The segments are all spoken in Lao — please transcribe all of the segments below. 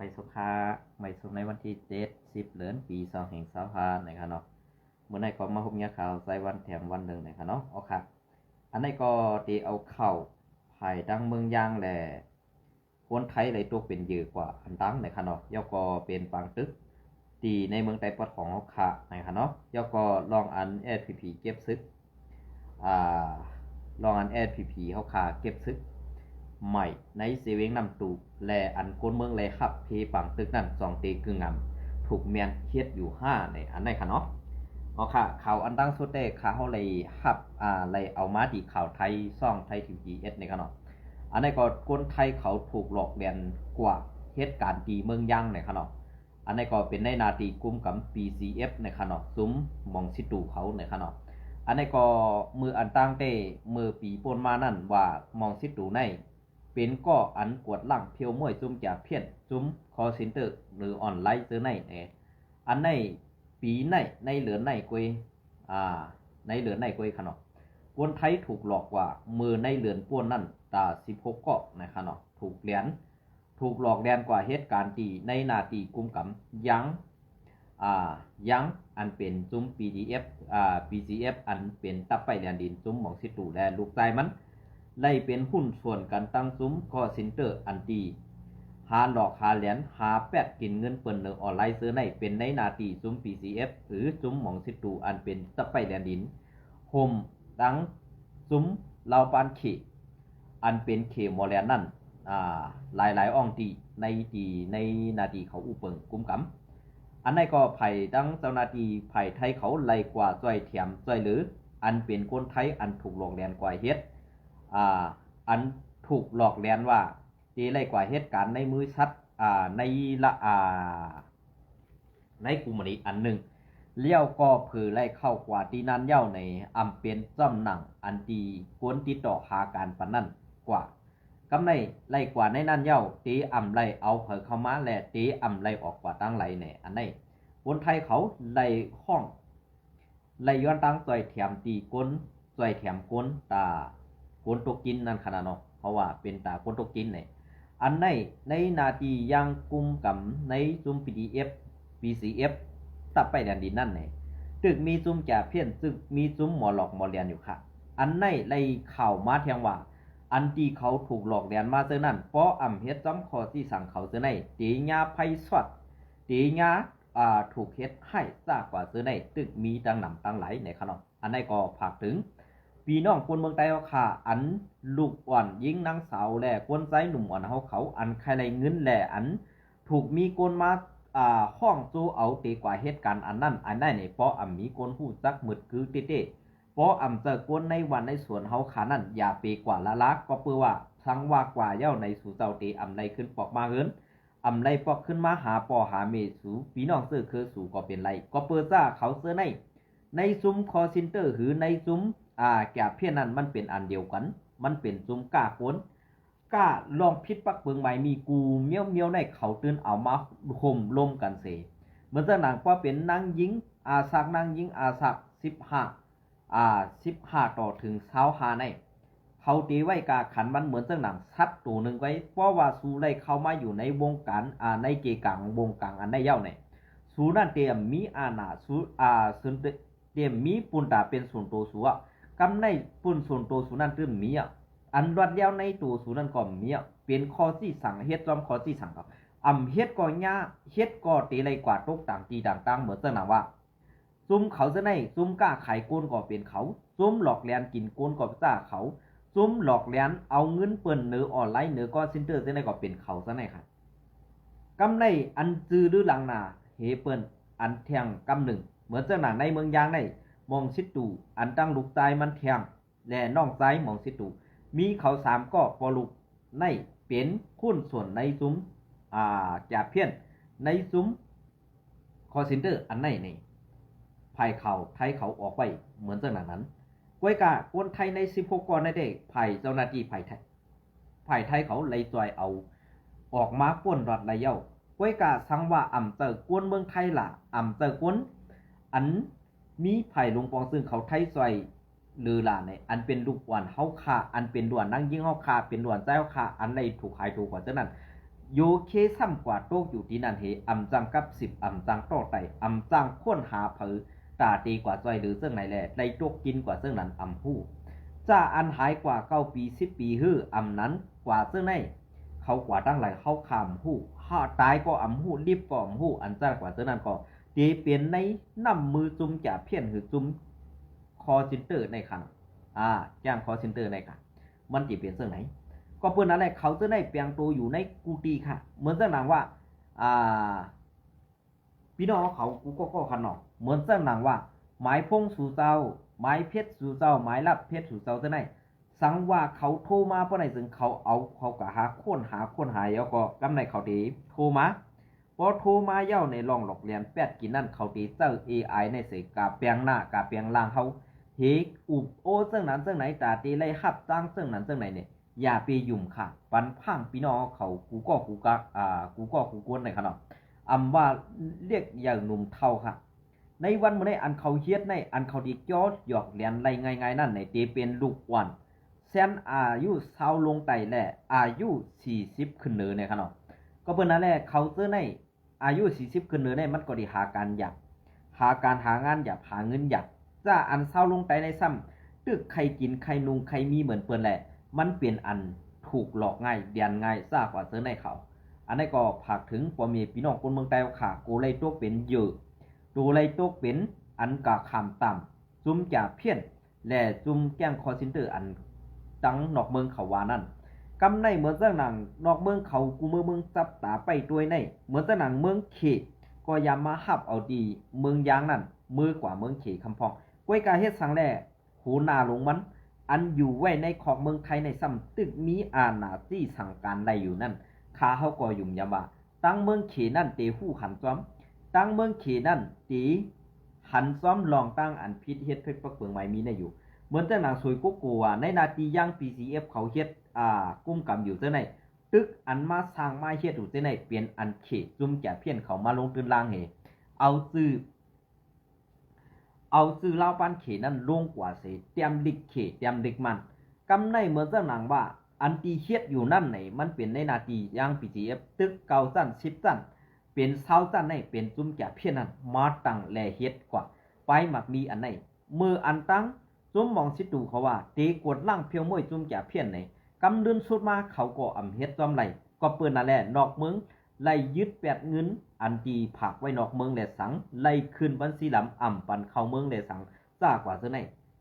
ໄປສົມຄ່າ ໄປສົມໃນວັນທີເຈັດ ສິບເດືອນ ປີສອງພັນຊາວຫ້າ ນະຄະເນາະ. ມື້ໃນກໍມາພົບຍາຂ່າວໃສ່ວັນແຖມວັນໜຶ່ງນະຄະເນາະ. ເອົາຄ່ະ ອັນໃນກໍໄດ້ເອົາຂ່າວພາຍທາງເມືອງຢາງ ແລະ ຄົນໄທໄດ້ຕົກເປັນເຫຍື່ອກວ່າອັນຕັ້ງນະຄະເນາະ. ແລ້ວກໍເປັນປາງຕຶກ ທີ່ໃນເມືອງໃຕ້ປອດຂອງເຮົາຄະນະຄະເນາະ. ແລ້ວກໍລອງອັນ ເອສພີພີ ເກັບເສິກ ອ່າ ລອງອັນ ເອສພີພີ ເຮົາຄະເກັບເສິກໃໝ່ໃນເຊເວັງນ້ຳຕູ ແລະ ອັນຄົນເມືອງໄດ້ຮັບເພປາງຕຶກນັ້ນ ສອງເຕກຶ່ງງາມ ຖືກແມ່ນເຮັດຢູ່ຫ້າໃນອັນໃດຄະເນາະ. ເອົາຄ່ະ ຂ່າວອັນດັງສຸດແທ້ຄະ ເຮົາໄດ້ຮັບ ອ່າ ໄດ້ເອົາມາທີ່ຂ່າວໄທ ຊ່ອງໄທທີວີເອັດນະຄະເນາະ. ອັນໃດກໍຄົນໄທເຂົາຖືກຫຼອກລຽນກວ່າເຮັດການທີ່ເມືອງຢາງນະຄະເນາະ. ອັນໃດກໍເປັນໃນໜ້າທີ່ກຸ່ມກຳ ປີຊີເອັຟ ນະຄະເນາະ ຊຸມມອງຊິຕູເຂົານະຄະເນາະ. ອັນໃດກໍມື້ອັນຕ່າງແຕ່ມື້ປີປົນມານັ້ນວ່າ ມອງຊິຕູໃນ ເປັນກໍອັນກວດລ້າງເພວມວຍ ຊຸມຈາພຽນ ຊຸມຄໍເຊັນເຕີ ຫຼື ອອນລາຍເຈີໃນ ອັນໃນປີໃນ ໃນເດືອນໃນກວຍ ອ່າ ໃນເດືອນໃນກວຍຄະເນາະ. ຄົນໄທຖືກຫຼອກກວ່າ ມື້ໃນເດືອນປົນນັ້ນ ຕາສິບຫົກກໍນະຄະເນາະ ຖືກລຽນ ຖືກຫຼອກລຽນກວ່າເຮັດການທີ່ໃນໜ້າທີ່ກຸ່ມກຳ ຢາງ ອ່າ ຢາງ ອັນເປັນຊຸມ ປີດີເອັຟ ອ່າ ປີຊີເອັຟ ອັນເປັນຕັບໄປແລນດິນ ຊຸມມອງຊິຕູ ແລະ ລູກຊາຍມັນ ໄດ້ເປັນຫຸ້ນສ່ວນກັນຕັ້ງຊຸມຄໍເຊັນເຕີ ອັນທີ່ຫາຫຼອກຫາລຽນ ຫາແປດກິນເງິນເປີນໃນອອນລາຍເຊີໃນ ເປັນໃນໜ້າທີ່ຊຸມ ປີຊີເອັຟ ຫຼື ຊຸມມອງຊິຕູ ອັນເປັນຕັບໄປແລນດິນ ໂຮມທັງຊຸມລາວປານເຂ ອັນເປັນເຂໝໍແລນນັ້ນ ອ່າ ຫຼາຍໆອ່ອງຕີ ໃນທີ່ ໃນໜ້າທີ່ເຂົາອຸເປິງກຸມກຳ. ອັນໃດກໍພາຍທັງເຈົ້າໜ້າທີ່ພາຍໄທເຂົາໄລ່ກວ່າຊ່ວຍແຖມຊ່ວຍເຫຼືອ ອັນເປັນຄົນໄທອັນຖືກຫຼອກແລນກວ່າເຮັດ ອ່າ ອັນຖືກຫຼອກແລນວ່າ ເຕໄລ່ກວ່າເຮັດການໃນມື້ສັດ ອ່າ ໃນລະ ອ່າ ໃນກຸມມະນີອັນໜຶ່ງ ແລ້ວກໍເຜີໄລ່ເຂົ້າກວ່າທີ່ນັ້ນເຍົາໃນ ອຳເປັນຈ້ອມໜັງ ອັນທີ່ຄົນຕິດຕໍ່ຫາການປານນັ້ນກວ່າ ກຳໃນໄລ່ກວ່າໃນນັ້ນເຍົາ ເຕອຳໄລ່ເອົາເຜເຂົ້າມາ ແລະ ເຕອຳໄລ່ອອກກວ່າຕັ້ງໄຫຼແນ່. ອັນໃດຄົນໄທເຂົາໄລ່ຮ້ອງ ໄລ່ຍ້ອນຕາງຊ່ອຍແຖມຕີຄົນ ຊ່ອຍແຖມຄົນຕາຄົນຕົກກິນນັ້ນຂະນະເນາະ ເພາະວ່າເປັນຕາຄົນຕົກກິນແນ່. ອັນໃດໃນໜ້າທີ່ຢ່າງກຸມກຳໃນຊຸມ ປີດີເອັຟ ປີຊີເອັຟ ຕັບໄປແລນດິນນັ້ນແນ່ ຕຶກມີຊຸມຈາພຽນ ຕຶກມີຊຸມໝໍຫຼອກໝໍລຽນຢູ່ຄະ. ອັນໃດໄລ່ຂ່າວມາແທ່ງວ່າ ອັນທີ່ເຂົາຖືກຫຼອກລຽນມາເທື່ອນັ້ນ ປໍອຳເຮັດຈ້ອມຂໍ້ຊີ້ສັງເຂົາເທື່ອໃນ ເຕຍາໄຟຊອດ ເຕຍາ ອ່າ ຖືກເຮັດໃຫ້ຊາກວ່າເທື່ອໃນ ຕຶກມີຕັ້ງນຳຕັ້ງຫຼາຍໃນຂະເນາະ. ອັນໃດກໍຝາກເຖິງ ພີ່ນ້ອງຄົນເມືອງໃຕ້ເຮົາຂ້າ ອັນລູກອ່ອນຍິງນາງສາວ ແລະ ຄົນຊາຍໜຸ່ມອ່ອນເຮົາເຂົາ ອັນໃຄ່ໄດ້ເງິນ ແລະ ອັນຖືກມີຄົນມາ ອ່າ ຮ້ອງໂຈເອົາເຕກວ່າເຮັດການອັນນັ້ນອັນໃດນີ້ ເພາະອຳມີຄົນຮູ້ຈັກໝົດຄືເຕ້ໆ ເພາະອຳເຈົ້າຄົນໃນວັນໃນສວນເຮົາຂ້ານັ້ນ ຢ່າເປກວ່າລະລາ ກໍເປີວ່າສັງວ່າກວ່າເຍົາໃນ ສູເຈົ້າເຕອຳໄດ້ຂຶ້ນປອກມາເຮືອນ ອຳໄດ້ປອກຂຶ້ນມາຫາພໍ່ຫາແມ່ສູ ພີ່ນ້ອງເຊື້ອເຄືສູກໍເປັນໄດ້ ກໍເປີຊາເຂົາເຊື້ອໃນ ໃນຊຸມຄໍເຊັນເຕີ ຫຼື ໃນຊຸມ ອ່າ ກາພຽນນັ້ນ ມັນເປັນອັນດຽວກັນ ມັນເປັນຊຸມກາໂກນ ກາລອງຜິດປັກເບິ່ງໃບມີກູມຽວໆໃນ ເຂົາຕື່ນເອົາມາໂຮມລົມກັນເສ ເໝືອນຈັ່ງໜັງ ພໍເປັນນາງຍິງ ອາສາກ ນາງຍິງອາສາກ ສິບຫ້າ ອາ ສິບຫ້າຕໍ່ເຖິງຊາວຫ້າໃນ ເຂົາເຕໄວ້ກາຂັນມັນເໝືອນຈັ່ງໜັງສັດໂຕໜຶ່ງໄວ້ ເພາະວ່າສູໄດ້ເຂົ້າມາຢູ່ໃນວົງການ ອາ ໃນເກກາງວົງກາງອັນໃດເຍົາໃນ ສູນັ້ນເຕມີອານາ ສູ ອາ ສູເຕ ເຕມີປຸນຕາເປັນສ່ວນໂຕສູອະ ກຳໃນປຸນສ່ວນໂຕສູນັ້ນຕື່ມມີອະ ອັນລວດແລ້ວໃນໂຕສູນັ້ນກໍມີອະ ເປັນຂໍ້ຊີ້ສັງ ເຮັດຈອມຂໍ້ຊີ້ສັງ ອຳເຮັດກໍຍາ ເຮັດກໍເຕໄລ່ກວ່າຕົກຕ່າງທີ່ຕ່າງໆ ເໝືອນຈັ່ງໜັງວ່າ ຊຸມເຂົາເຈົ້າໃນ ຊຸມກ້າຂາຍໂກນກໍເປັນເຂົາ ຊຸມຫຼອກລຽນກິນໂກນກໍເປັນເຂົາ ຊຸມຫຼອກລຽນເອົາເງິນເພິ່ນເໜີອອນລາຍ ເໜີຄໍເຊັນເຕີເຈົ້າໃນກໍເປັນເຂົາເຈົ້າໃນ ກຳໃນອັນຈື່ລືຫຼັງໜ້າເຮເພິ່ນອັນແທ່ງກຳໜຶ່ງ ເໝືອນຈັ່ງໜັງໃນເມືອງຢາງໃນ ມອງຊິດຕູ ອັນທັງລູກຊາຍມັນແທ່ງ ແລະ ນ້ອງຊາຍມອງຊິດຕູ ມີເຂົາສາມກໍພໍ່ລູກໃນ ເປັນຫຸ້ນສ່ວນໃນຊຸມ ອາ ກາພຽນ ໃນຊຸມຄໍເຊັນເຕີອັນໃນນີ້ ຝ່າຍຂ່າວໄທເຂົາອອກໄວ້ເໝືອນຈັ່ງໜັງນັ້ນ ກວຍກາຄົນໄທໃນສິບຫົກກໍໃນເດ້ ຝ່າຍເຈົ້າໜ້າທີ່ຝ່າຍໄທ ຝ່າຍໄທເຂົາໄລ່ຊ່ອຍເອົາອອກມາປົ້ນລັດໄລເຍົາ ກວຍກາສັງວ່າອຳເຈົ້າຄົນເມືອງໄທລະ ອຳເຈົ້າຄົນ ອັນມີຝ່າຍຫຼົງປອງເຊິ່ງເຂົາໄທຊ່ອຍເຫຼືອຫຼານໃນ ອັນເປັນລູກອ່ອນເຮົາຂ້າ ອັນເປັນຫຼວນນາງຍິງເຮົາຂ້າ ເປັນຫຼວນຊາຍເຮົາຂ້າ ອັນໄດ້ຖືກຂາຍໂຕກວ່າເທົ່ານັ້ນ ໂຍເຄຊ້ຳກວ່າຕົກຢູ່ທີ່ນັ້ນເຮ ອຳຈັ່ງກັບສິບ ອຳຈັ່ງຕໍ່ໄຕ ອຳຈັ່ງຄົ້ນຫາໃຜ ຕາເຕກວ່າຊ່ອຍເຫຼືອເຊິ່ງໃດແລ ໄດ້ຕົກກິນກວ່າເຊິ່ງນັ້ນອຳຮູ້. ຈາອັນຫາຍກວ່າເກົ້າປີ ສິບປີເຮີ ອຳນັ້ນກວ່າເຊິ່ງໃດ ເຂົາກວ່າຕັ້ງຫຼາຍ ເຮົາຄາມຮູ້ ຫາຕາຍກໍອຳຮູ້ ລິບກໍອຳຮູ້ ອັນຈາກວ່າເຊິ່ງນັ້ນກໍ ເຕເປັນໃນນ້ຳມືຈຸມຈາພຽນ ຫຼື ຈຸມຄໍເຊັນເຕີໃນຄັນ ອາ ແກ້ງຄໍເຊັນເຕີໃນຄັນ ມັນຊິເປັນເຊິ່ງໃດ. ກໍເປັນນັ້ນແຫຼະ ເຂົາເຊິ່ງໃດແຝງໂຕຢູ່ໃນກູຕີຄ່ະ ເໝືອນຈັ່ງໜັງວ່າ ອາ ພີ່ນ້ອງເຮົາເຂົາກູກໍກໍຄັນເນາະ ເໝືອນຈັ່ງໜັງວ່າ ໝາຍໂຟນສູ່ເຈົ້າ ໝາຍເຟສສູ່ເຈົ້າ ໝາຍລັບເຟສສູ່ເຈົ້າເຊິ່ງໃດ ສັງວ່າເຂົາໂທມາປານໃດເຊິ່ງ ເຂົາເອົາ ເຂົາກະຫາຄົ້ນຫາ ຄົ້ນຫາ ແລ້ວກໍກຳໃດເຂົາເຕໂທມາ ພໍໂທມາແລ້ວໃນລອງຫຼອກລຽນແປດກິນນັ້ນ ເຂົາເຕເຈົ້າເອໄອໃນເສກາແປງໜ້າ ກາແປງຮ່າງເຮົາ ເຮອຸບໂອເຊິ່ງນັ້ນເຊິ່ງໃດ ຕາເຕໄລ່ຮັບຈ້າງເຊິ່ງນັ້ນເຊິ່ງໃດນີ້ ຢ່າໄປຫຍຸ້ມຄ່ະ ປັນພາງພີ່ນ້ອງເຮົາເຂົາ ກູກໍກູກະ ອາ ກູກໍກູກວນໃດຂະເນາະ ອຳວ່າລຽກໃຫຍ່ໜຸ່ມເຖົ້າຄ່ະ. ໃນວັນມື້ໃດອັນເຂົາເຮັດໃນ ອັນເຂົາເຕຈອດຫຼອກລຽນໄລ່ງ່າຍໆນັ້ນໃນ ເຕເປັນລູກອ່ອນ ແຊນອາຍຸຊາວລົງໄຕ ແລະ ອາຍຸສີ່ສິບຂຶ້ນເໜີໃນຂະເນາະ ກໍເປັນນັ້ນແຫຼະ ເຂົາເຈີໃນອາຍຸສີ່ສິບຂຶ້ນເໜີໃນ ມັນກໍໄດ້ຫາການຢາກ ຫາການຫາງານຢາກ ຫາເງິນຢາກ ຈາອັນຊາວລົງໄຕໃນຊ້ຳ ຕຶກໄຄກິນໄຄນຸ່ງໄຄມີເໝືອນເພິ່ນແຫຼະ ມັນເປັນອັນຖືກຫຼອກງ່າຍ ລຽນງ່າຍ ຊາກວ່າເຈີໃນເຂົາ. ອັນໃດກໍຝາກເຖິງພໍ່ແມ່ພີ່ນ້ອງຄົນເມືອງໃຕ້ເຮົາຂ້າ ໂກໄລຕົກເປັນເຫຍື່ອ ໂຕໄລຕົກເປັນອັນກະຄຳຕາມ ຈຸມຈາພຽນ ແລະ ຈຸມແກ້ງຄໍເຊັນເຕີອັນ ທັງນອກເມືອງເຂົາວ່ານັ້ນ ກຳໃນເໝືອນຈັ່ງໜັງນອກເມືອງເຂົາ ກູເມືອງເມືອງຈັບຕາໄປຕວຍໃນ ເໝືອນຈັ່ງໜັງເມືອງເຂ ກໍຢ່າມາຮັບເອົາທີ່ເມືອງຢາງນັ້ນ ເມືອກວ່າເມືອງເຂຄຳພອງ ກ້ວຍກາເຮັດສັງແລ ໂຫໜ້າລົງມັນ ອັນຢູ່ໄວ້ໃນຂອບເມືອງໄທໃນຊ້ຳ ຕຶກມີອານາຈີ່ສັງການໄດ້ຢູ່ນັ້ນ ຂ້າເຮົາກໍຫຍຸ້ມຢຳວ່າ ຕັ້ງເມືອງເຂນັ້ນເຕຮູ້ຫັນຊອມ ຕັ້ງເມືອງເຂນັ້ນເຕຫັນຊອມລອງຕັ້ງອັນຜິດເຮັດເພັດປັກເປິງໄມ້ມີໄດ້ຢູ່ ເໝືອນຈັ່ງນາງສວຍໂກໂກວ່າ ໃນໜ້າທີ່ຢ່າງ BGF ເຂົາເຮັດ ອາ ກຸມກຳຢູ່ເທື່ອໃນ ຕຶກອັນມາສ້າງມາເຮັດຢູ່ເທື່ອໃນ ເປັນອັນເຂຈຸມຈາພຽນເຂົາມາລົງທຶນລ້າງເຮ ເອົາຊື່ ເອົາຊື່ລາວປານເຂນັ້ນລົງກວ່າເສ ແຕ້ມລິກເຂ ແຕ້ມລິກມັນ ກຳໃນເໝືອນຈັ່ງນາງວ່າ ອັນທີ່ເຮັດຢູ່ນັ້ນໃນ ມັນເປັນໃນໜ້າທີ່ຢ່າງ BGF ຕຶກເກົ້າຊັ້ນ ສິບຊັ້ນ ເປັນຊາວຊັ້ນໃນ ເປັນຈຸມຈາພຽນນັ້ນ ມາຕັ້ງແລເຮັດກວ່າ ໄປມັກມີອັນໃນ ເມື່ອອັນຕັ້ງ ຈຸມມອງຊິຕູເຂົາວ່າ ເຕກວດລ້າງພຽວມ້ວຍຈຸມຈາພຽນໃນ ກຳເດືອນສຸດມາເຂົາກໍອຳເຮັດຊອມໄລ່ ກໍເປີນນັ້ນແຫຼະ ນອກເມືອງ ໄລ່ຍຶດແປດເງິນ ອັນທີ່ຝາກໄວ້ນອກເມືອງແລະສັງ ໄລ່ຄືນບັນຊີລຳ ອຳປັນເຂົ້າເມືອງແລະສັງ ຈາກວ່າເຊິ່ງໃນ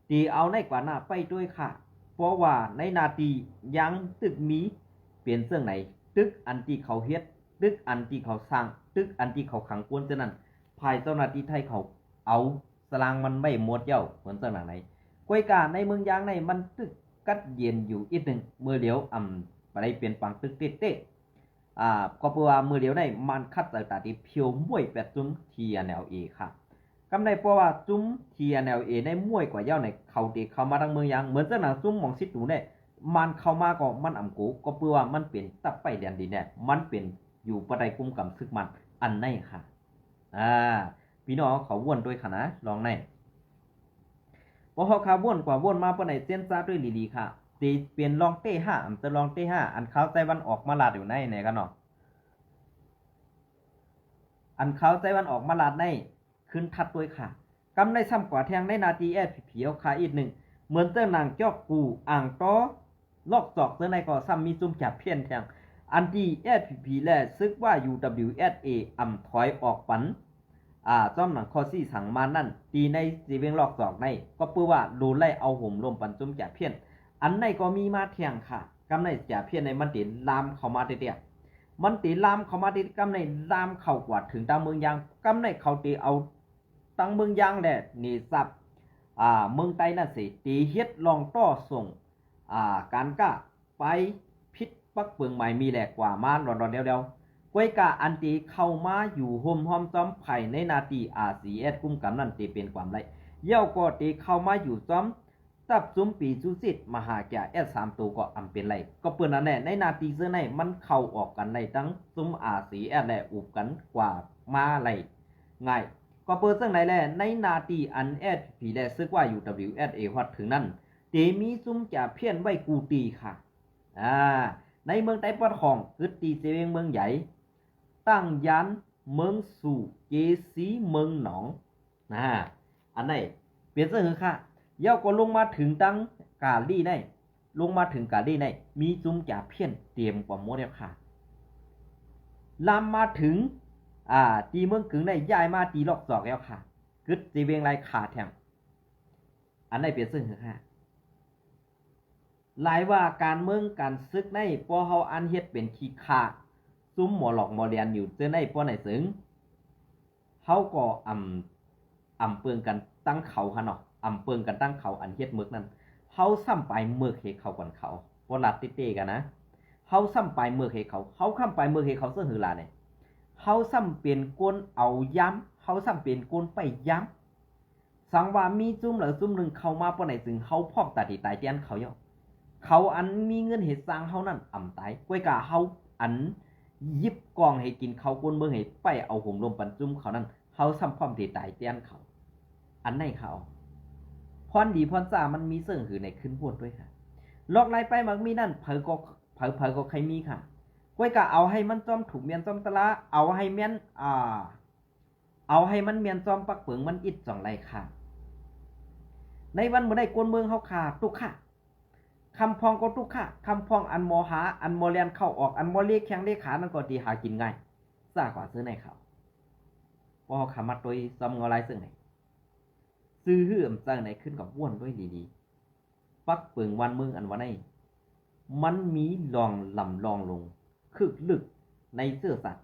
ທີ່ເອົາໃນກວ່າໜ້າໄປດ້ວຍຄ່າ ເພາະວ່າໃນໜ້າທີ່ຍັງຕຶກມີເປັນເຊິ່ງໃນ ຕຶກອັນທີ່ເຂົາເຮັດ ຕຶກອັນທີ່ເຂົາສ້າງ ຕຶກອັນທີ່ເຂົາຂັງກວນເທື່ອນັ້ນ ຝ່າຍເຈົ້າໜ້າທີ່ໄທເຂົາເອົາສະລາງມັນໄວ້ໝົດແລ້ວ ເໝືອນເຊິ່ງໜາງໃນ ກ້ວຍກາໃນເມືອງຢາງໃນ ມັນຕຶກກັດເຢັນຢູ່ອີກໜຶ່ງ ເມື່ອຫຼຽວອຳບໍ່ໄດ້ເປັນປາງຕຶກເຕະ ອາ ກໍເພາະວ່າມື້ດຽວໃນມັນຂັດໃຈຕາທີ່ພຽວມ້ວຍແປດຈຸມ TNLA ຄ່ະ ກຳໃນເພາະວ່າຈຸມ TNLA ໃນມ້ວຍກວ່າຍາວໃນ ເຂົາເຕເຂົ້າມາທາງເມືອງຢາງ ເໝືອນຈັ່ງນາງຈຸມມອງຊິຕູໃນ ມັນເຂົ້າມາກໍມັນອຳໂກ ກໍເພາະວ່າມັນເປັນຕັບໄປແດນດິນແດ່ ມັນເປັນຢູ່ພາຍໃຕ້ກຸມກຳຊຶກມັນ ອັນໃນຄ່ະ ອາ ພີ່ນ້ອງເຂົາວນດ້ວຍຄ່ະນະ ລອງໃນ ບໍ່ເຮົາຂ້າວົນກວ່າວົນມາປານໃດ ເສັ້ນຊາດ້ວຍຫຼີໆຄ່ະ ຊິເປັນລອງເຕຫ້າ ອຳເຕີລອງເຕຫ້າ ອັນເຂົາໃຈວັນອອກມາລາດຢູ່ໃນ ໃນກະເນາະ ອັນເຂົາໃຈວັນອອກມາລາດໃນ ຄືນທັດດ້ວຍຄ່ະ ກຳໃນຊ້ຳກວ່າແທງໃນໜ້າທີ່ SSPP ເຮົາຄ່າອີກໜຶ່ງ ເໝືອນເຕີນາງຈອກກູ ອ່າງຕໍ່ ລອກຈອກເຕີໃນກໍຊ້ຳມີຈຸມຈາພຽນແທງ ອັນທີ່ SSPP ແລະ ຊຶກວ່າ UWSA ອຳຖອຍອອກປັນ ອາ ຈອມໜັງຂໍ້ຊີ້ສັງມານັ້ນ ທີ່ໃນເຊເວັງລອກຈອກໃນ ກໍເພາະວ່າໂດນໄລ່ເອົາໂຫມລົມປັນຈຸມຈາພຽນ ອັນໃນກໍມີມາແທງຄ່ະ ກຳໃນຈາພຽນໃນມັນເຕລາມເຂົ້າມາແທ້ໆ ມັນເຕລາມເຂົ້າມາແທ້ໆ ກຳໃນລາມເຂົ້າກວ່າເຖິງຕາງເມືອງຢາງ ກຳໃນເຂົາເຕເອົາຕາງເມືອງຢາງແລະເນຊັບ ອາ ເມືອງໃຕ້ນັ້ນເສ ເຕເຮັດລອງຕໍ່ສົ່ງ ອາ ການຄ້າ ໄປຜິດປັກເປິງໝາຍມີແລກວ່າມາລອດໆແລ້ວໆ ກ້ວຍກາອັນເຕເຂົ້າມາຢູ່ໂຮມຮອມຈອມພາຍໃນໜ້າທີ່ RCSS ກຸມກຳນັ້ນເຕເປັນຄວາມໄດ້ ແລ້ວກໍເຕເຂົ້າມາຢູ່ຈອມ ຕັບຈຸມປີຈຸຊິດມະຫາກຽ S ສາມໂຕກໍອຳເປັນໄດ້ ກໍເປີນນັ້ນແຫຼະ ໃນໜ້າທີ່ເຊິ່ງໃນມັນເຂົ້າອອກກັນໄດ້ທັງຈຸມ RCSS ແລະອຸບກັນກວ່າມາໄດ້ງ່າຍ ກໍເປີນເຊິ່ງໃນແລະ ໃນໜ້າທີ່ອັນ SSPP ແລະ ຊຶກວ່າ UWSA ຮອດເຖິງນັ້ນ ເຕມີຈຸມຈາພຽນໄວ້ກູຕີຄ່ະ ອາ ໃນເມືອງໃຕ້ປອດຂອງ ກຶດຕີເຊວຽງເມືອງໃຫຍ່, ຕັ້ງຢານເມືອງສູ່, ເຈສີເມືອງໜອງ. ນະ ອັນໃດເປັນຈັ່ງຊີ້ຄ່ະ. ແລ້ວກໍລົງມາເຖິງທາງກາລີໃນ, ລົງມາເຖິງກາລີໃນ ມີຈຸ້ມຈາພຽນເຕັມກວ່າໝົດແລ້ວຄ່ະ. ລາມມາເຖິງ ອ່າ ທີ່ເມືອງກຶງໃນ ຍ້າຍມາທີ່ລອກຈອກແລ້ວຄ່ະ. ກຶດເຊວຽງຫຼາຍຄ່ະແທ້. ອັນໃດເປັນຈັ່ງຊີ້ຄ່ະ. ຫຼາຍວ່າການເມືອງການສຶກໃນ ພວກເຮົາອັນເຮັດເປັນຂີ້ຂ້າ ຊຸມໝໍຫຼອກໝໍລຽນຢູ່ເທື່ອໃນ ພວກໃນເຊິ່ງ ເຮົາກໍອຳ ອຳເປິງກັນຕັ້ງເຂົາຫັ້ນເນາະ, ອຳເປິງກັນຕັ້ງເຂົາອັນເຮັດເມືອກນັ້ນ. ເຮົາຊ້ຳປາຍເມືອກໃຫ້ເຂົາກ່ອນເຂົາ, ບໍ່ລັດຕິເຕກັນນະ. ເຮົາຊ້ຳປາຍເມືອກໃຫ້ເຂົາ, ເຮົາຄ້ຳປາຍເມືອກໃຫ້ເຂົາເຊິ່ງຫືອລະນີ້. ເຮົາຊ້ຳເປັນຄົນເອົາຢາມ, ເຮົາຊ້ຳເປັນຄົນໄປຢາມ. ສັງວ່າມີຈຸ້ມໃດຈຸ້ມໜຶ່ງເຂົ້າມາປານໃດ ເຊິ່ງເຮົາພ້ອມຕາທີ່ຕາຍແທນເຂົາຢູ່. ເຂົາອັນມີເງິນເຮັດສ້າງເຮົານັ້ນອຳຕາຍ, ກ້ວຍກາເຮົາອັນຢິບກອງໃຫ້ກິນເຂົາກົ້ນເມືອງ ໃຫ້ໄປເອົາໂຫມລົມປັນຈຸ້ມເຂົານັ້ນ, ເຮົາຊ້ຳພ້ອມທີ່ຕາຍແທນເຂົາ. ອັນໃດເຂົາ ພອນດີພອນຊາມັນມີເຊິ່ງຫືໃນຄືນໂພດດ້ວຍຄ່ະ. ລອກລາຍປ້າຍໝາກມີນັ້ນ ໃຜກໍ ໃຜໆກໍໃຄ່ມີຄ່ະ. ກ້ວຍກາເອົາໃຫ້ມັນຈອມຖືກແມ່ນຈອມຕະລາ, ເອົາໃຫ້ແມ່ນ ອ່າ ເອົາໃຫ້ມັນແມ່ນຈອມປັກເປິງມັນອິດຈັ່ງໄດ້ຄ່ະ. ໃນວັນມື້ໃດ ຄົນເມືອງເຮົາຄ່າ ທຸກຄ່ະ, ຄຳພອງກໍທຸກຄ່ະ, ຄຳພອງອັນໝໍຫາ ອັນໝໍແລ່ນເຂົ້າອອກ ອັນໝໍເລແຂ້ງເລຂານັ້ນກໍທີ່ຫາກິນງ່າຍ ຊາກວ່າເຊິ່ງໃດເຂົາ. ພໍເຮົາຂ້າມາໂຕຍຊອມເງົາລາຍເຊິ່ງໃດ ຊື່ຫືອມຈັ່ງໃດ ຂຶ້ນກັບວ່ນດ້ວຍດີໆ. ປັກເປິງວັນເມືອງອັນວ່າໃນ ມັນມີລ່ອງລຳລ່ອງລົງ ຄຶກລຶກໃນເຊື້ອຊາດ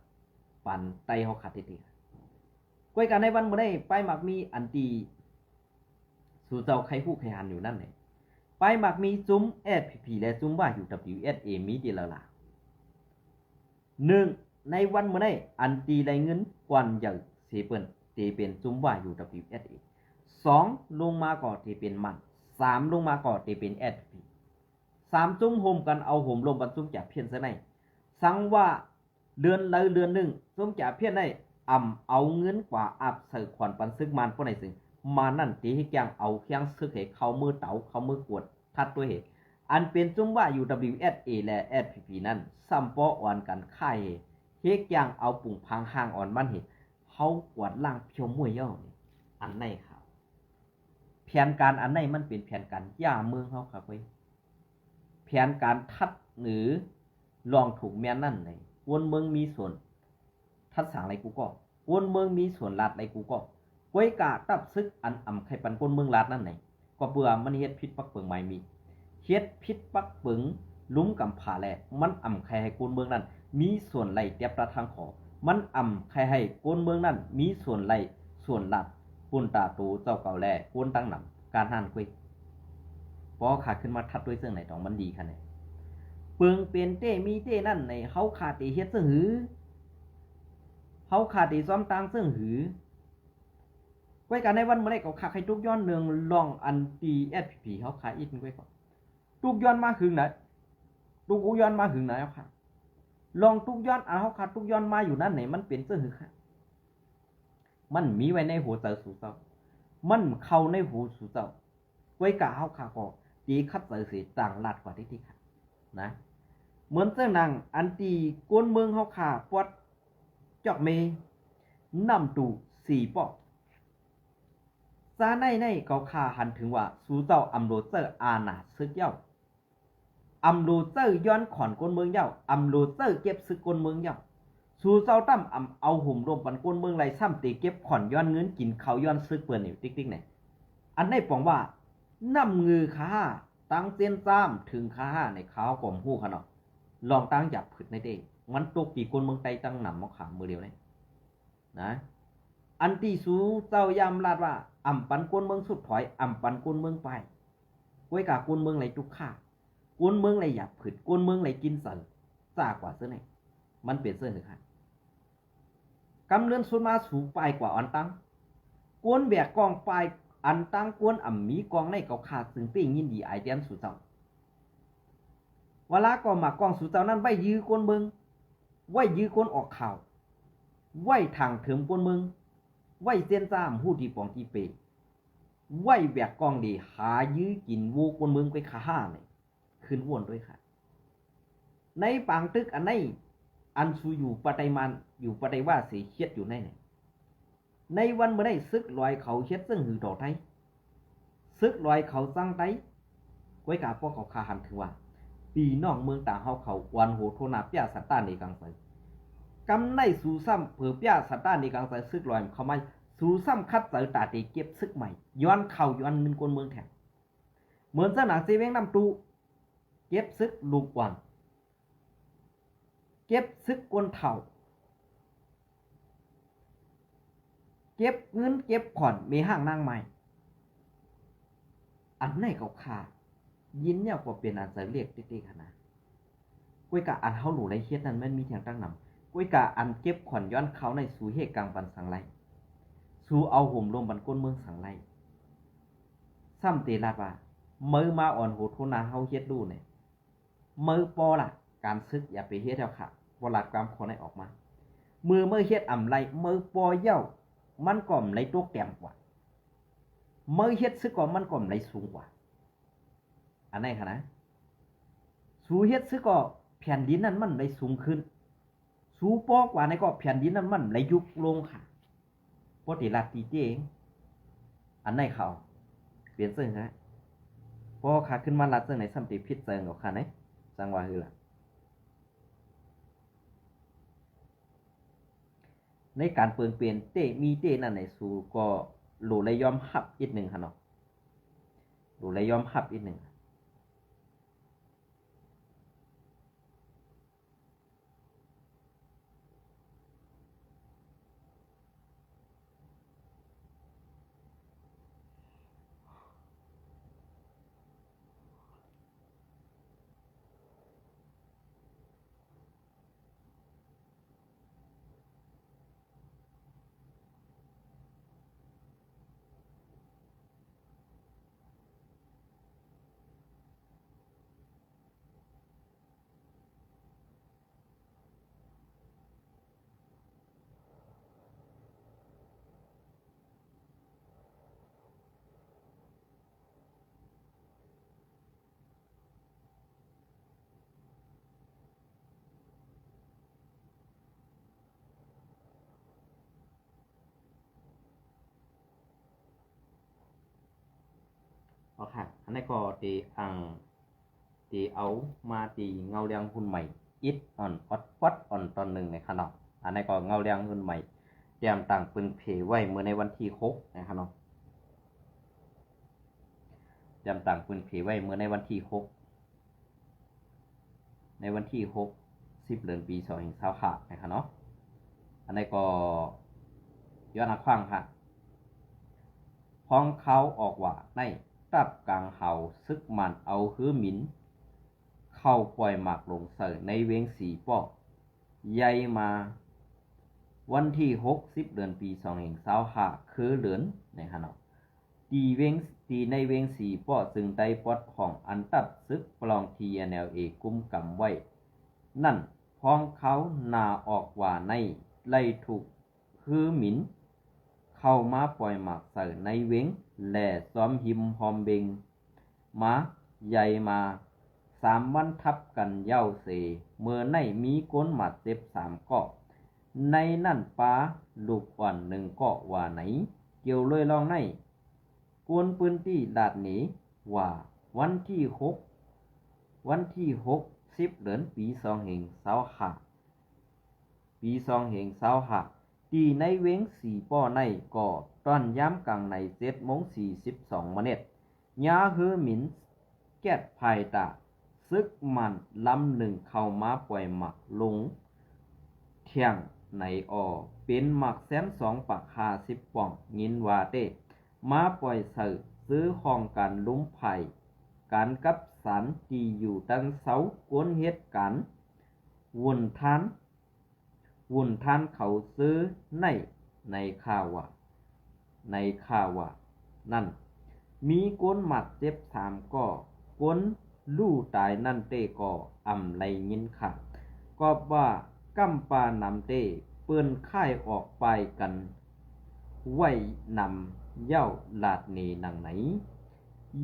ປານໄຕເຮົາຂາດເທື່ອ. ກ້ວຍກາໃນວັນມື້ໃດ ປ້າຍໝາກມີອັນທີ່ ສູ່ເຈົ້າໄຄຮູ້ໄຄຫັນຢູ່ນັ້ນແຫຼະ, ປ້າຍໝາກມີຈຸ້ມ ເອສ ພີ ພີ ແລະ ຈຸ້ມວ່າ ຢູ ດັບເບິນ ຢູ ເອສ ເອ ມີເດລະລາ. ໜຶ່ງ ໃນວັນມື້ໃດ ອັນທີ່ໄດ້ເງິນກ່ອນໃຫຍ່ເສເປິ້ນ ເຕເປັນຈຸ້ມວ່າ ຢູ ດັບເບິນ ຢູ ເອສ ເອ. ສອງ ລົງມາກໍເຕເປັນມັນ. ສາມ ລົງມາກໍເຕເປັນ ເອສ ພີ ພີ. ສາມຈຸ້ມໂຮມກັນເອົາໂຫມລົມບັນຈຸ້ມຈາພຽນໃສ່ໃນ. ສັງວ່າເດືອນໃດເດືອນໜຶ່ງ ຈຸ້ມຈາພຽນໃດອຳເອົາເງິນກວ່າອາບໃສ່ຂວັນປັນຊຶກມານພວກໃນເຊິ່ງ ມານນັ້ນເຕເຮັດຢ່າງເອົາຄຽງຊຶກໃຫ້ເຂົ້າມືເຕົາ ເຂົ້າມືກວດ ທັດດ້ວຍເຫດ ອັນເປັນຈຸ້ມວ່າ ຢູ ດັບເບິນ ຢູ ເອສ ເອ ແລະ ເອສ ພີ ພີ ນັ້ນ ຊຳປໍອອນກັນຄ້າຍເຮ ເຮັດຢ່າງເອົາປຸງພັງຮ່າງອອນມັນເຮ ເຮົາກວາດລ້າງພຽວມ້ວຍເຍົານີ້. ອັນໃດເຂົາ ແຜນການອັນໃດມັນເປັນແຜນການຢ່າເມືອງເຮົາຄັກເວີຍ. ແຜນການທັດ ຫຼື ລອງຖືກແມ່ນນັ້ນໃດ ຄົນເມືອງມີສ່ວນທັດສາງໄດ້ກູ່ກໍ ຄົນເມືອງມີສ່ວນລາດໄດ້ກູ່ກໍ ກ້ວຍກາຕັບຊຶກອັນອຳໄຄປັນຄົນເມືອງລາດນັ້ນໃດ ກໍເພື່ອມັນເຮັດຜິດປັກເປິງໝາຍມີ ເຮັດຜິດປັກເປິງລຸມກຳພາ ແລະ ມັນອຳໄຄໃຫ້ຄົນເມືອງນັ້ນມີສ່ວນໄລ່ຕຽບຕາທາງຂໍ ມັນອຳໄຄໃຫ້ຄົນເມືອງນັ້ນມີສ່ວນໄລ່ສ່ວນລາດ ປຸນຕາໂຕເຈົ້າເກົ່າ ແລະ ຄົນຕັ້ງນຳການຫັ້ນເວີຍ. ພໍຂ້າຂຶ້ນມາທັດດ້ວຍເຊິ່ງໃດ ຕ້ອງມັນດີຂະແນນ ເປິງເປັນເຕມີເຕນັ້ນໃນ ເຮົາຂ້າເຕເຮັດເຊິ່ງຫື ເຮົາຂ້າເຕຊອມຕ່າງເຊິ່ງຫື. ກ້ວຍກາໃນວັນມື້ໃດກໍຂ້າໃຫ້ທຸກຍ້ອນເນື່ອງລອງອັນຕີ ເອສ ພີ ພີ ເຮົາຂ້າອິດກ້ວຍກໍ ທຸກຍ້ອນມາຫຶງໃດ ທຸກຍ້ອນມາຫຶງໃດ ເຮົາຂ້າ ລອງທຸກຍ້ອນ ອັນເຮົາຂ້າທຸກຍ້ອນມາຢູ່ນັ້ນໃນ ມັນເປັນເຊິ່ງຫື ມັນມີໄວ້ໃນຫົວໃຈສູ່ເຈົ້າ ມັນເຂົ້າໃນຫູສູ່ເຈົ້າ. ກ້ວຍກາເຮົາຂ້າກໍຕີຂັດໃຈເສ ຕ່າງລາດກວ່າທີ່ທີ່ຂ້ານະ ເໝືອນເຊິ່ງນາງອັນຕີກົ້ນເມືອງເຮົາຂ້າປອດ ຈອກເມ ນ້ຳຕູ ສີປອກ ຊາໃນໃນເຂົາຂ້າຫັນເຖິງວ່າ ສູ່ເຈົ້າອຳໂລດໃຊ້ອານາຊຶກເຍົາ ອຳໂລດໃຊ້ຍ້ອນຂອນກົ້ນເມືອງເຍົາ ອຳໂລດໃຊ້ເກັບຊຶກກົ້ນເມືອງເຍົາ ສູ່ເຈົ້າຕ່ຳອຳເອົາໂຫມລົມປັນກົ້ນເມືອງໄລ່ ຊ້ຳເຕເກັບຂອນຍ້ອນເງິນກິນເຂົ້າຍ້ອນຊຶກເພິ່ນຢູ່ຕິກໆ ໃນ ອັນໃດປອງວ່າ ນ້ຳເງືອຄາຫ້າ ຕັ້ງເສັ້ນຈ້າມເຖິງຄາຫ້າໃນ ຂ້າວກໍຮູ້ຂະເນາະ ລອງຕັ້ງຢາບຜຶດໃນເຕ ມັນຕົກທີ່ກົ້ນເມືອງໃຕ້ຕັ້ງນຳມາຂາມມື້ດຽວໃນ ນະ ອັນທີ່ສູ່ເຈົ້າຢ້ຳລາດວ່າ ອຳປັນກົ້ນເມືອງສຸດຖອຍ ອຳປັນກົ້ນເມືອງປາຍ ກ້ວຍກາກົ້ນເມືອງໄລຕຸກຂາ ກົ້ນເມືອງໄລຢາບຜືດ ກົ້ນເມືອງໄລກິນເສີ ຊາກວ່າເຊິ່ງໃດ ມັນເປັນເຊິ່ງໃດ ກຳເນີນສຸດມາສູ່ປາຍກວ່າອັນຕັ້ງ ກ້ນແບກກອງປາຍອັນຕັ້ງ ກ້ນອຳມີກອງໃນເຂົາຂ້າຈຶ່ງເປັນຍິນດີອາຍແດນສູ່ເຈົ້າ ວາລາກໍມາກອງສູ່ເຈົ້ານັ້ນ ໄວ້ຢື້ກົ້ນເມືອງ ໄວ້ຢື້ກົ້ນອອກຂ່າວ ໄວ້ທາງເທີມກົ້ນເມືອງ ໄວ້ເສັ້ນຈ້າມຮູ້ທີ່ປອງທີ່ເປ ໄວ້ແບກກອງດີຫາຢື້ກິນໂວກ້ນເມືອງໄປຄາຫ້າໃນ ຄືນວົນດ້ວຍຂ້າ ໃນປາງຕຶກອັນໃດ ອັນສູຢູ່ປະໄຕມານ ຢູ່ປະໄຕວາເສຍເຮັດຢູ່ໃນນີ້ ໃນວັນມື້ໃດ ສຶກລອຍເຂົາເຮັດເຊິ່ງຫື່ຕໍ່ໄທ ສຶກລອຍເຂົາຈັ່ງໄຕ ກ້ວຍກາພວກເຂົາຄາຫັນເຖິງວ່າ ພີ່ນ້ອງເມືອງຕາເຮົາເຂົາ ອວນໂຫໂທນາ ປຽສະຕາເນກັງໃສ ກຳໄດ້ສູຊ້ຳເຜີປຽສະຕາເນກັງໃສ ສຶກລອຍເຂົ້າມາ ສູຊ້ຳຂັດໃຈຕາເຕເກັບສຶກໃໝ່ ຍ້ອນເຂົ້າຍ້ອນເງິນຄົນເມືອງແທ້ ເໝືອນເຊິ່ງໜາງເຊເວງນ້ຳຕູ້ ເກັບຊຶກລູກອ່ອນ ເກັບຊຶກຄົນເຖົ້າ ເກັບເງິນເກັບຂອນແມ່ຮ້າງນາງໝ້າຍ ອັນໃດກໍຂ້າ ຍິນແລ້ວກໍເປັນອັນໃຈເລກເຕັກໆຫັ້ນນະ. ກ້ວຍກະອັນເຮົາຫຼູໄດ້ເຮັດນັ້ນແມ່ນມີທຽງຕັ້ງນຳ. ກ້ວຍກະອັນເກັບຂອນຍ້ອນເຂົາໃນສູເຮກາງປັນສັງໄລ ສູເອົາໂຫມລົມບັນກົ້ນເມືອງສັງໄລ ຊ້ຳເຕລາດວ່າ ເມີມາອ່ອນໂຫໂທນາເຮົາເຮັດດູແນ່ ເມີພໍລະ ການຊຶກຢ່າໄປເຮັດແລ້ວຂະ ບໍ່ລາດຄວາມຂໍ້ໃນອອກມາ. ເມື່ອເມີເຮັດອຳໄລ ເມີພໍແລ້ວ ມັນກໍອຳໄລຕົກແຕ້ມກວ່າ ເມີເຮັດຊຶກກໍມັນກໍອຳໄລສູງກວ່າ. ອັນໃດຂະນະ ສູເຮັດຊຶກກໍແຜ່ນດິນນັ້ນມັນໄດ້ສູງຂຶ້ນ ສູປໍກວ່າໃນກໍແຜ່ນດິນນັ້ນມັນໄດ້ຍຸບລົງຂະ ບໍ່ຕິລັດຕີເຕງ ອັນໃດເຂົາ ເປັນເຊິ່ງຫັ້ນ ພໍຂະຂຶ້ນມາລັດເຊິ່ງໃນຊ້ຳຕິຜິດເຊິ່ງເຂົາຂະໃນ ຈັ່ງວ່າຄືລະ ໃນການເປີງເປັນເຕມີເຕນັ້ນໃນສູກໍໂລໄດ້ຍອມຮັບອີກໜຶ່ງຫັ້ນເນາະ ໂລໄດ້ຍອມຮັບອີກໜຶ່ງ. ເອົາຂະ ອັນນີ້ກໍທີ່ ອັງ ທີ່ເອົາມາທີ່ເງົາລຽງຮຸ່ນໃໝ່ ອິດອ່ອນ ອອດ ປັດອ່ອນຕອນໜຶ່ງນະຄະເນາະ. ອັນນີ້ກໍເງົາລຽງຮຸ່ນໃໝ່ ແຕ້ມຕ່າງປຶ້ນເຜໄວ້ເມື່ອໃນວັນທີຫົກນະຄະເນາະ ແຕ້ມຕ່າງປຶ້ນເຜໄວ້ເມື່ອໃນວັນທີຫົກ ໃນວັນທີຫົກ ສິບເດືອນ ປີສອງພັນຊາວຫ້ານະຄະເນາະ. ອັນນີ້ກໍຍ້ອນອາຂວາງຫະ ພອງຄາວອອກວ່າ ໃນຕັບກາງຫາວ ຊຶກມານເອົາເຮືອມິນເຂົ້າປ່ອຍໝາກລົງໃສ່ໃນເວງສີປໍ້ ໃຫຍ່ມາວັນທີຫົກ ສິບເດືອນ ປີສອງພັນຊາວຫ້າ ຄືເດືອນນະຄະເນາະ. ທີ່ເວງ ທີ່ໃນເວງສີປໍ້ ຊຶ່ງໄດ້ປອດຂອງອັນຕັບຊຶກປະລອງ ທີເອັນແອລເອ ກຸມກຳໄວ້ນັ້ນ ພອງຄາວໜ້າອອກວ່າໃນໄລ່ທຸກເຮືອມິນເຂົ້າມາປ່ອຍໝາກໃສ່ໃນເວງ ແລະ ຊອມຮິມຮອມເວັງ ມາ ໃຫຍ່ມາສາມວັນທັບກັນຍາວເສ. ເມື່ອໃນມີຄົນບາດເຈັບສາມເກາະ ໃນນັ້ນປາລູກອ່ອນໜຶ່ງເກາະວ່າໃນ. ກ່ຽວດ້ວຍລອງໃນ ຄົນພື້ນທີ່ລາດເນວ່າ ວັນທີຫົກ ວັນທີຫົກ ສິບເດືອນ ປີສອງພັນຊາວຫ້າ ປີສອງພັນຊາວຫ້າ ທີ່ໃນເວງສີປໍ້ໃນກໍຕອນຍາມກາງໃນ ເຈັດໂມງສີ່ສິບສອງມາເນັດ ຍາເຮືອມິນແກັດພາຍຕາ ຊຶກມານລຳໜຶ່ງເຂົ້າມາປ່ອຍໝາກລົງທ່ຽງໃນອໍ ເປັນໝາກແຊນສອງປາກຫ້າສິບປ່ອງ ຍິນວ່າເຕ ມາປ່ອຍໃສ່ເຈີຫ້ອງການລຸ່ມພາຍ ການກັບສານທີ່ຢູ່ຕັນເຊົາ ຄົນເຮັດການວຸນທານ ວຸນທານເຂົາເຈີໃນ ໃນຂ່າວວ່າ ໃນຂ່າວວ່ານັ້ນ ມີຄົນບາດເຈັບສາມເກາະ ຄົນ ລູກຕາຍນັ້ນເຕກໍອຳໄລຍິນຂາດ ກອບວ່າກຳປານຳເຕ ເປີ້ນຂາຍອອກປາຍກັນໄວ້ນຳເຍົາລາດເນໜັງໃນ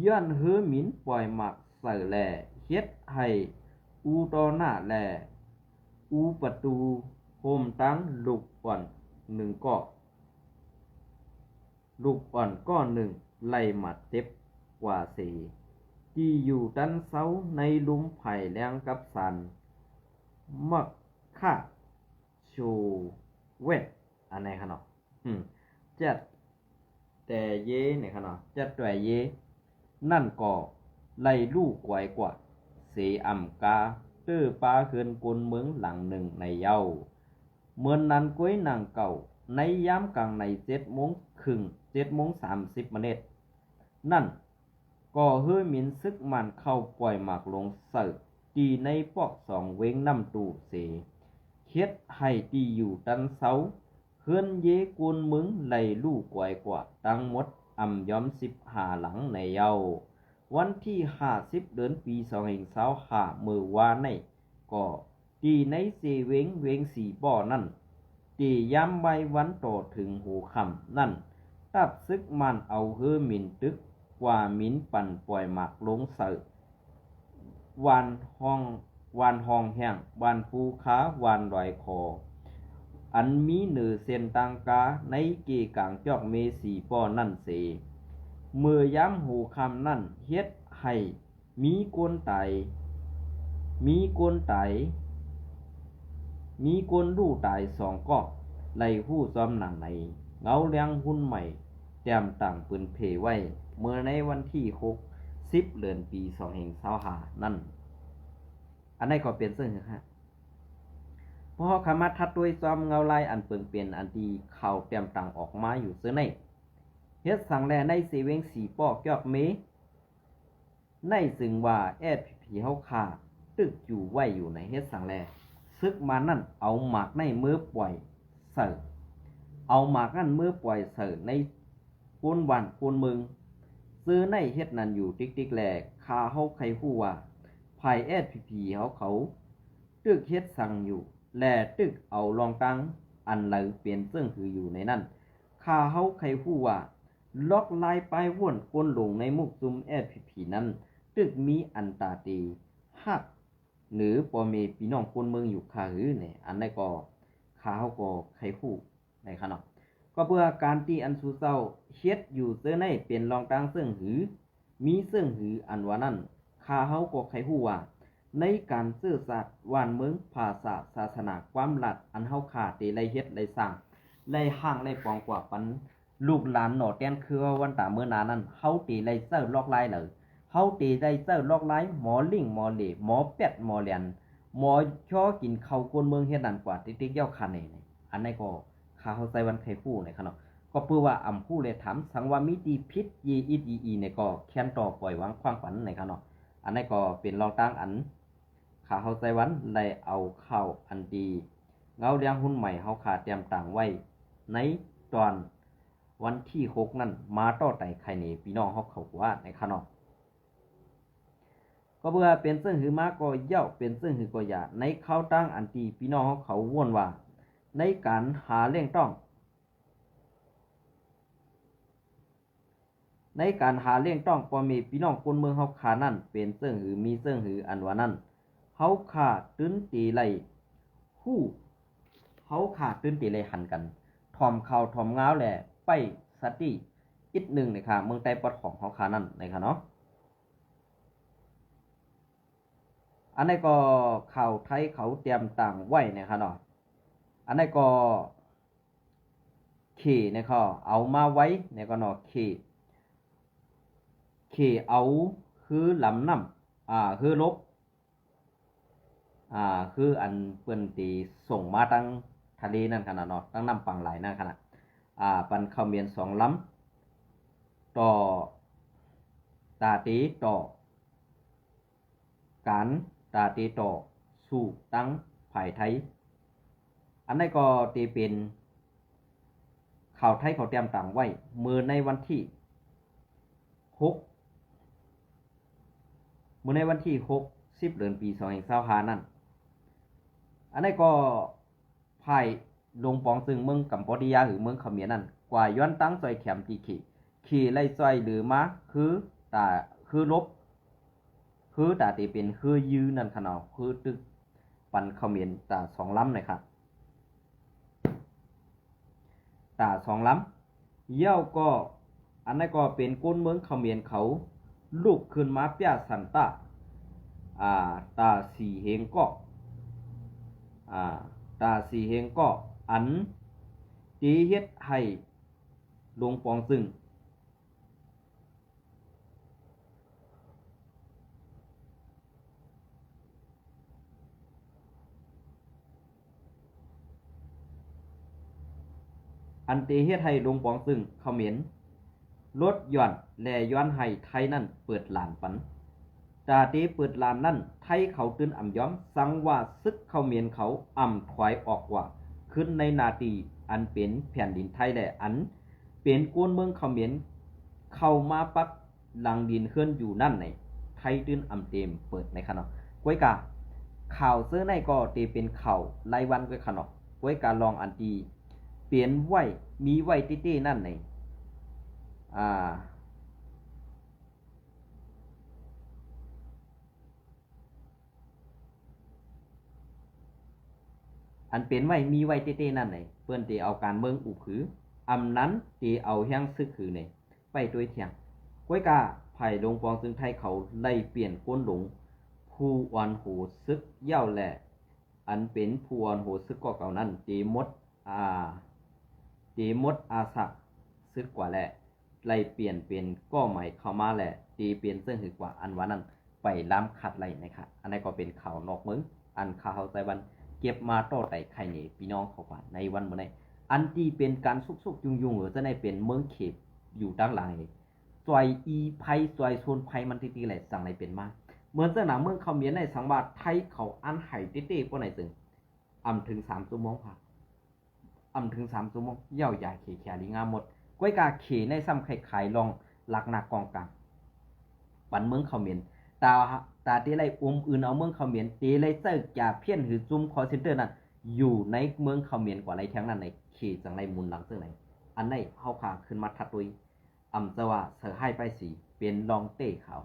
ຍ້ອນເຮືອມິນປ່ອຍໝາກໃສ່ແລະເຮັດໃຫ້ ອູຕໍ່ໜ້າ ແລະ ອູປະຕູ ໂຮມທັງລູກອ່ອນໜຶ່ງກໍ ລູກອ່ອນກໍໜຶ່ງໄດ້ບາດເຈັບກວ່າເສ ທີ່ຢູ່ຕັນເຊົາໃນລຸ່ມພາຍແລ້ງກັບຊານ ມະຄາໂຊເວັດ ອັນໃດຂະເນາະ ອືມ ຈັດແຕເຢ ນີ້ຂະເນາະ ຈັດແຕເຢ ນັ້ນກໍໄດ້ລູກກວາຍກວ່າເສ ອຳກາເຕີປາເຮືອນຄົນເມືອງຫຼັງໜຶ່ງໃນເຍົາ ເມີນນານກວຍນາງເກົ່າ ໃນຍາມກາງໃນເຈັດໂມງເຄິ່ງ ເຈັດໂມງສາມສິບມະນິດນັ້ນ ກໍເຮີມິນຊຶກມານເຂົ້າປ່ອຍໝາກລົງໃສ່ ທີ່ໃນປອກສອງເວັງນ້ຳຕູເສ ເຮັດໃຫ້ທີ່ຢູ່ຕັນເຊົາ ເຮືອນເຢຄົນເມືອງໄດ້ລູກກວາຍກວ່າທັງໝົດ ອຳຢອມສິບຫ້າຫຼັງໃນເຍົາ ວັນທີຫ້າສິບເດືອນປີສອງພັນຊາວຫ້າ ເມີວານນີ້ກໍ ທີ່ໃນເຊເວັງ ເວັງສີປໍນັ້ນ ທີ່ຍາມບ່າຍວັນຕໍ່ເຖິງຫົວຄ່ຳນັ້ນ ທັບຊຶກມານເອົາເຮືອມິນຕຶກກວ່າມິນປັ່ນປ່ອຍໝາກລົງໃສ່ ວານຮ່ອງ ວານຮ່ອງແຫ້ງ ວານພູຄາ ວານດອຍຄໍ ອັນມີເນີເສັ້ນທາງກາ ໃນເກກາງຈອກເມສີປໍນັ້ນເສ ເມີຍາມຫົວຄ່ຳນັ້ນເຮັດໃຫ້ ມີຄົນຕາຍ ມີຄົນຕາຍ ມີຄົນຮູ້ຕາຍສອງກໍ ໄດ້ຮູ້ຊອມໜັງໃນ ເງົາແລງຮຸ່ນໃໝ່ ແຕ້ມຕ່າງເປີນເຜີຍໄວ້ ເມື່ອໃນວັນທີຫົກສິບເດືອນປີສອງພັນຊາວຫ້ານັ້ນ ອັນໃດກໍເປັນເຊິ່ງຮຶ ພວກເຮົາຂ້າມາທັດດ້ວຍຊອມເງົາລາຍອັນເປີງເປັນ ອັນທີ່ຂ່າວແຕ້ມຕ່າງອອກມາຢູ່ເຊິ່ງໃນ ເຮັດສັງແລໃນເຊເວັງສີປໍຈອກເມ ໃນເຊິ່ງວ່າ ແອສພີພີ ເຮົາຂ້າຕຶກຢູ່ໄວ້ຢູ່ໃນເຮັດສັງແລ ຊຶກມານນັ້ນເອົາໝາກໃນເມີປ່ອຍໃສ່ ເອົາໝາກນັ້ນເມີປ່ອຍໃສ່ໃນຄົນບ້ານຄົນເມືອງ ເຊິ່ງໃນເຮັດນັ້ນຢູ່ຕິກໆແລ ຂ້າເຮົາໃຄ່ຮູ້ວ່າ ຝ່າຍແອສພີພີ ເຮົາເຂົາຕຶກເຮັດສັງຢູ່ ແລະ ຕຶກເອົາລອງຕັ້ງອັນໃດເປັນເຊິ່ງຄືຢູ່ໃນນັ້ນ ຂ້າເຮົາໃຄ່ຮູ້ວ່າ ລອກລາຍປ້າຍວນກົ້ນລົງໃນໝູ່ຊຸມແອສພີພີນັ້ນ ຕຶກມີອັນຕາເຕຮັກ ຫຼື ພໍ່ແມ່ພີ່ນ້ອງຄົນເມືອງຢູ່ຄ່າຫືແນ່ ອັນໃດກໍຂ້າເຮົາກໍໃຄ່ຮູ້ໃນຂະເນາະ ກໍເພື່ອການທີ່ອັນສູ່ເຈົ້າເຮັດຢູ່ເຊິ່ງໃນເປັນລອງຕັ້ງເຊິ່ງຫື ມີເຊິ່ງຫືອັນວ່ານັ້ນ ຂ້າເຮົາກໍໃຄ່ຮູ້ວ່າ ໃນການເຊື້ອຊາດ ບ້ານເມືອງ ພາສາ ສາສະໜາ ຄວາມລັດ ອັນເຮົາຂ້າເຕໄດ້ເຮັດໄດ້ສ້າງ ໄດ້ຮ່າງໄດ້ປອງກວ່າປັນ ລູກຫຼານໜໍ່ແຕ່ນຄືວ່າວັນຕາເມີນານັ້ນ ເຮົາເຕໄດ້ໃຊ້ລອກລາຍເລີຍ ເຮົາເຕໄດ້ໃຊ້ລອກລາຍ ໝໍລິງໝໍເຫຼ ໝໍແປັດໝໍແຫຼນ ໝໍຍໍກິນເຂົ້າຄົນເມືອງເຮັດນັ້ນກວ່າຕິກໆເຈົ້າຂະແນນ ອັນໃດກໍຂ້າເຮົາໃຊ້ວັນໄຂຮູ້ໃນຂະເນາະ ກໍເພື່ອວ່າອຳຮູ້ແລະຖາມ ສັງວ່າມີທີ່ຜິດເຢອີດອີອີແນ່ກໍແຄນຕໍ່ປ່ອຍວາງຂວ້າງປັນໃນຂະເນາະ ອັນໃດກໍເປັນລອງຕັ້ງອັນ ຂ້າເຮົາໃຊ້ວັນໄດ້ເອົາຂ່າວອັນດີ ເງົາລຽງຮຸ່ນໃໝ່ເຮົາຂ້າຕຽມຕາງໄວ້ໃນຕອນ ວັນທີຫົກນັ້ນ ມາຕໍ່ໄຕໄຂ່ເໜີພີ່ນ້ອງເຮົາເຂົາວ່າໃນຂະເນາະ ກໍເມື່ອເປັນເຊິ່ງຫືມາກໍເຍົາ ເປັນເຊິ່ງຫືກໍຢ່າ ໃນຂ່າວຕ່າງອັນທີ່ພີ່ນ້ອງເຮົາເຂົາວ່າ ໃນການຫາລ້ຽງຕ້ອງ ໃນການຫາລ້ຽງຕ້ອງພໍ່ແມ່ພີ່ນ້ອງຄົນເມືອງເຮົາຂ້ານັ້ນ ເປັນເຊິ່ງຫື ມີເຊິ່ງຫືອັນວ່ານັ້ນ ເຮົາຂ້າຕື່ນເຕໄລຮູ້ ເຮົາຂ້າຕື່ນເຕໄລຫັນກັນ ຖ່ອມຂ່າວຖ່ອມງາວແລະໄປສະຕິ ອີກໜຶ່ງໃນຂ້າເມືອງໃຕ້ປອດຂອງເຮົາຂ້ານັ້ນໃນຂ້າເນາະ ອັນໃດກໍຂ່າວໄທເຂົາຕຽມຕ່າງໄວ້ໃນຂ້າເນາະ ອັນໃດກໍເຂໃນຂ້າເອົາມາໄວ້ໃນຂ້າເນາະ ເຂ ເຂເອົາເຮືອລຳນ້ຳ ອ່າ ເຮືອລົບ ອ່າ ຄືອັນເພິ່ນທີ່ສົ່ງມາທາງທະເລນັ້ນຂະໜາດເນາະ ທາງນ້ຳປາງລາຍນັ້ນຂະໜາດ ອ່າ ປັນເຂົ້າມຽນສອງລຳ ຕໍ່ ຕາເຕຕໍ່ ການ ຕາເຕຕໍ່ສູ້ຕັ້ງຝ່າຍໄທ ອັນໃດກໍເຕເປັນ ຂ່າວໄທເຂົາຕຽມຕ່າງໄວ້ ເມື່ອໃນວັນທີຫົກ ເມື່ອໃນວັນທີຫົກ ສິບເດືອນປີສອງພັນຊາວຫ້ານັ້ນ ອັນໃດກໍ ພາຍລົງປອງເຊິ່ງເມືອງກຳປໍດີຍາ ຫຼື ເມືອງຂະເໝຍນນັ້ນ ກວ່າຍ້ອນຕັ້ງຊ່ອຍແຖມຕີເຂ ເຂໄດ້ຊ່ອຍເຫຼືອມາ ຄື ຕາ ຄືລົບ ຄືຕາເຕເປັນເຮືອຍືນັ້ນຂະເນາະ ຄືຕຶກປັນຂະເໝນຕາສອງລຳນະຄະ ຕາສອງລຳ. ແລ້ວກໍອັນນັ້ນກໍເປັນກົນເມືອງຂະເໝນເຂົາລຸກຂຶ້ນມາປຽສັນຕະ ອາ ຕາສີເຮງກໍ ອາ ຕາສີເຮງກໍ ອັນທີ່ເຮັດໃຫ້ ຫຼົງປອງຊຶງ ອັນທີ່ເຮັດໃຫ້ຫຼົງປອງຊຶງຂະເໝນ ລົດຢ່ອນ ແລະ ຍ້ອນໃຫ້ໄທນັ້ນເປີດລານປັນ. ຕາເຕເປີດລານນັ້ນ ໄທເຂົາຕື່ນອຳຍອມ ສັງວ່າຊຶກຂະເໝນເຂົາອຳຖອຍອອກກວ່າ ຄືນໃນໜ້າທີ່ອັນເປັນແຜ່ນດິນໄທ ແລະ ອັນເປັນກົນເມືອງຂະເໝນເຂົ້າມາປັກ ຫຼັງດິນເຮືອນຢູ່ນັ້ນໃນ ໄທຕື່ນອຳເຕັມເປີດໃນຂະເນາະ. ກ້ວຍກາ ຂ່າວເຊີໃນກໍເຕເປັນຂ່າວລາຍວັນກ້ວຍຂະເນາະ. ກ້ວຍກາລອງອັນທີ່ເປັນໄວ້ ມີໄວ້ເຕ້ໆນັ້ນໃນ ອາ ອັນເປັນໄວ້ ມີໄວ້ເຕ້ໆນັ້ນໃນ ເພິ່ນເຕເອົາການເມືອງອຸບຄື ອຳນັ້ນເຕເອົາແຮງຊຶກຄືໃນ ໄປໂດຍທ່ຽງ. ກ້ວຍກາ ຝ່າຍຫຼົງປອງຊຶງໄທເຂົາໄດ້ປ່ຽນກົນຫຼົງ ຜູ້ອ່ອນໂຫຊຶກແລ້ວ ແລະ ອັນເປັນຜູ້ອ່ອນໂຫຊຶກກໍເກົ່ານັ້ນ ເຕໝົດ ອາ ເຕໝົດອາສາຊຶກກວ່າ ແລະ ໄລ່ປ່ຽນເປັນກໍໃໝເຂົ້າມາ ແລະ ເຕປ່ຽນເຊິ່ງຫືກວ່າ ອັນວ່ານັ້ນ ໄປລຳຄັດໄລ່ນະຄະ. ອັນນັ້ນກໍເປັນຂ່າວນອກເມືອງ ອັນຂ້າເຮົາໄຕ້ຫວັນເກັບມາຕໍ່ໄຕ້ໄຂແດ່ພີ່ນ້ອງເຂົາວ່າ ໃນວັນມື້ໃນ ອັນທີ່ເປັນການຊຸກຊຸກຍຸງຍຸງ ຫຼື ຈະໄດ້ເປັນເມືອງເຂດຢູ່ທາງຫຼັງ ຊ່ອຍອີໄພ ຊ່ອຍໂຊນໄພມັນຕິຕິແຫຼະ ຈັ່ງໄດ້ເປັນມາ. ເໝືອນຈັ່ງໜັງເມືອງຂະເໝນໃນ ສັງວ່າໄທເຂົາອັນໃຫ້ເຕ້ໆ ພວກໃນເຊິ່ງ ອຳເຖິງສາມຊົ່ວໂມງພະ ອຳເຖິງສາມຊົ່ວໂມງ ເຍົາຢາເຂແຂລີງາໝົດ. ກ້ວຍກາເຂໃນຊ້ຳໄຂ່ຂາຍລອງຫຼັກໜັກກອງກາງ ປັນເມືອງຂະເໝນ ຕາ ຕາເຕໄລ່ອົມອື່ນເອົາເມືອງຂະເໝນ ເຕໄລ່ໃຊ້ກາພຽນ ຫຼື ຈຸ່ມຄໍເຊັນເຕີນັ້ນ ຢູ່ໃນເມືອງຂະເໝນກວ່າໄລ່ແທງນັ້ນໃນ ເຂຈັ່ງໄດ້ໝູນຫຼັງເຊິ່ງໃນ. ອັນໃນເຮົາຂ້າຂຶ້ນມາທັດໂດຍ ອຳຈະວ່າເສີຫາຍໄປສີ ເປັນລອງເຕ້ຂາວ